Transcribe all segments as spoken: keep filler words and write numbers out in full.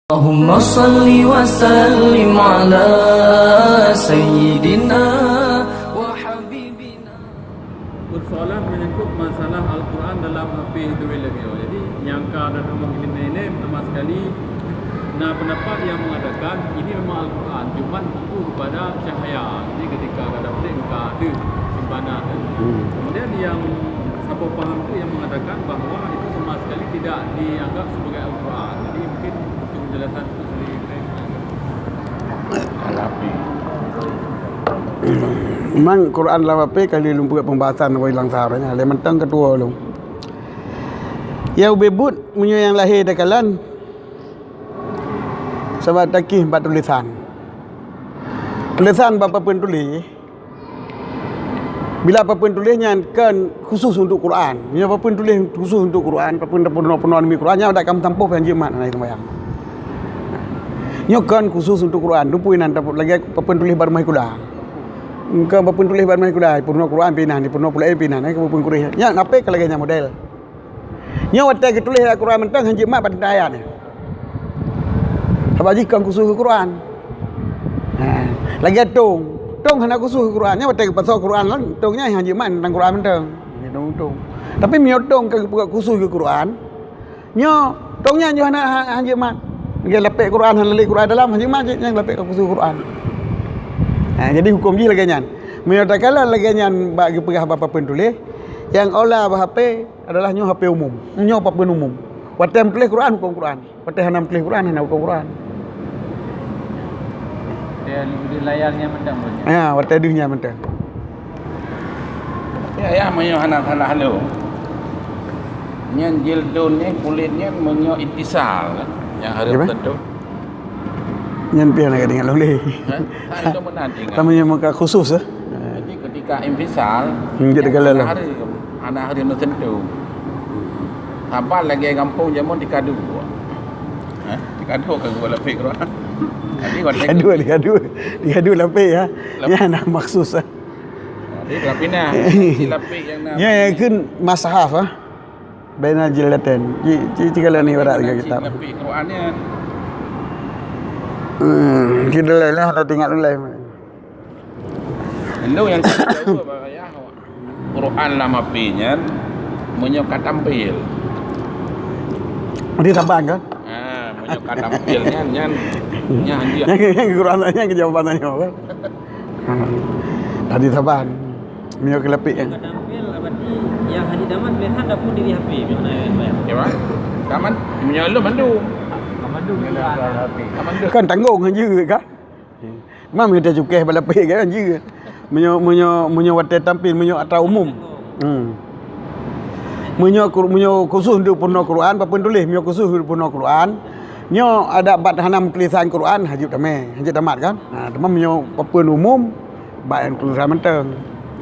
Allahumma salli wa sallim ala sayyidina wa habibina. Persoalan menyangkut masalah Al-Quran dalam H P itu lebih. Jadi, nyang ka ada rumah ini, ini sama sekali na pendapat yang mengatakan ini memang Al-Quran, cuman butuh kepada cahaya. Jadi, ketika ada pelik, maka ada simpanan. Hmm. Kemudian yang saboh paham tu yang mengatakan bahawa itu sama sekali tidak dianggap sebagai Al-Quran. Jadi, mungkin untuk penjelasan itu sendiri. Memang Quran lam H P ka lheueh lôn peubuet pembahasan bak ilang sahara nyan, lé mantong keudua lôn. Nyang ubé buet meunyoe nyang lahé takalon, sabab takih bak tulésan. Tulésan bak papeuen tuléh, bila papeuen tuléh nyan kon khusus untuk Quran. Meunyoe papeuen tuléh khusus untuk Quran, papeuen tapeurunoe-peurunoe demi Quran, nyan adak ka meutampoh pih hanjeuet mat hana seumayang. Nyoe kon khusus untuk Quran, teupeu inan tapeu-, lagèe papeuen tuléh bak rumoh sikula. Kon papeuen tuléh bak rumoh sikula, peurunoe Quran pih inan, peurunoe peureulèe pih inan, eh, papeuen tuléh. Nyan, H P ka lagèe nyan model. Nyoe watèe geutuléh Al-Quran mantong hanjeuet mat bak teuntang ayat nyan. Sabab jih kon khusus keu Quran. Ha, lagèe tong. Tong hana khusus keu Quran. Nyoe watèe geupasoe Quran lom, tong nyan hanjeuet mat teuntang Quran mantong. Nyoe tong, tong. Tapi meunyoe tong ka geupeugah khusus keu Quran, nyoe tong nyan jih hana, ha-, hanjeuet mat. Lagèe lapék Quran hana lé Quran dalam, hanjeuet mat jih nyan lapék keu khusus Quran. Ha, jadi huköm jih lagèe nyan. Meunyoe takalon lagèe nyan bak geupeugah bak papeuen tuléh, nyang aula bak H P, adalah nyoe H P umum. Nyoe papeuen umum. Watèe meutuléh Quran, huköm Quran. Watèe hana meutuléh Quran, hana huköm Quran. Watèe di layar nyan mantong bunoe. Ya, watèe deuh nyan mantong. Ya, ya, meunyoe hana salah lôn. Nyan jildun nyan, kulét nyan meunyoe itisal, nyang hareuem Gimana? Tentu. Nyan pih hana ingat lôn lé. Hah? Tak, itu pernah ingat. Tapi nyan muka khusus, eh. Jadi ketika infisal, hmm, jadi nyan kalau hana lah. Hareuem, hana hareuem neusentuh. Saban lagèe gampông jameun dikadu. Hah? Dikadu ka geuba lapék Quran. Jadi, watèe dikadu, dikadu, dikadu lapék, ya. Lapék. Nyan hana maksus, eh. Jadi, lapék na. Lapék nyang na. Ya, ya, kan mushaf, ah. Bainal jildatain. Ci, ci, ci kalau ni ibarat dengan kitab. Nabi Quran ni. Hmm, kita lain lah, tak ingat ulai. Lalu yang kedua, Pak Yah, Quran lam api nyan, meunyoe ka tampil. Dia saban kan? Ha, meunyoe ka tampil nyan, nyan, nyan dia. Yang, yang Quran nyan ke jawapan tanya kan? Ha. Tadi saban. Meunyoe keu lapék kan. Ka tampil, berarti nyang hana tamat biasa dapur diri H P, meunyoe na, ya. Ya, Bang. Tamat, meunyoe lôn mandum. Ka mandum juga. Ka mandum. Kan tanggong hanjeuet kan? Mam kita cukai bak lapék kan hanjeuet. Meunyoe, meunyoe, meunyoe watèe tampil, meunyoe atra umum. Hmm. Meunyoe kur-, meunyoe khusus untuk peurunoe Quran, papeuen tuléh, meunyoe khusus untuk peurunoe Quran, nyoe adak bak hana meutulésan Quran, hanjeuet tamé, hanjeuet tamat kan? Ha, teuma meunyoe papeuen umum, bak nyang tulésan mantong.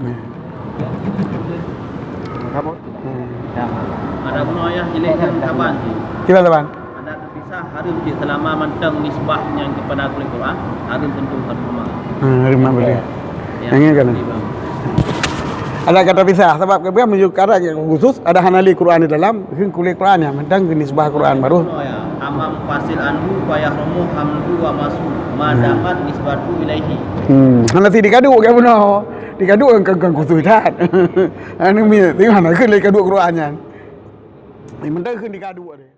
Nah. Ada bunoe ayah jilid nyang saban. Kiban saban? Ada terpisah hareuem cit selama mantong nisbah nyang kepada kulét Quran, hareuem tentu hareuem amal. Ha, hareuem amal boleh. Ya. Yang ini kan? Iya, Bang. Ada kata pisah, sabab kemudian meunyoe karang nyang khusus, ada hana lé Quran di dalam, kheun kulét Quran nyan, mantong keu nisbah Quran baru. Oh, ya. Amma munfasil anhu, fa yahrumu hamluhu wa mashu, ma damat nisbatu ilaihi. Hmm. Hana si dikadu ke bunoe. Dikadu kan, kan khusus that. Anu mi, tengok hana kheun lé kadu Quran nyan. Ni mantong kheun dikadu deh.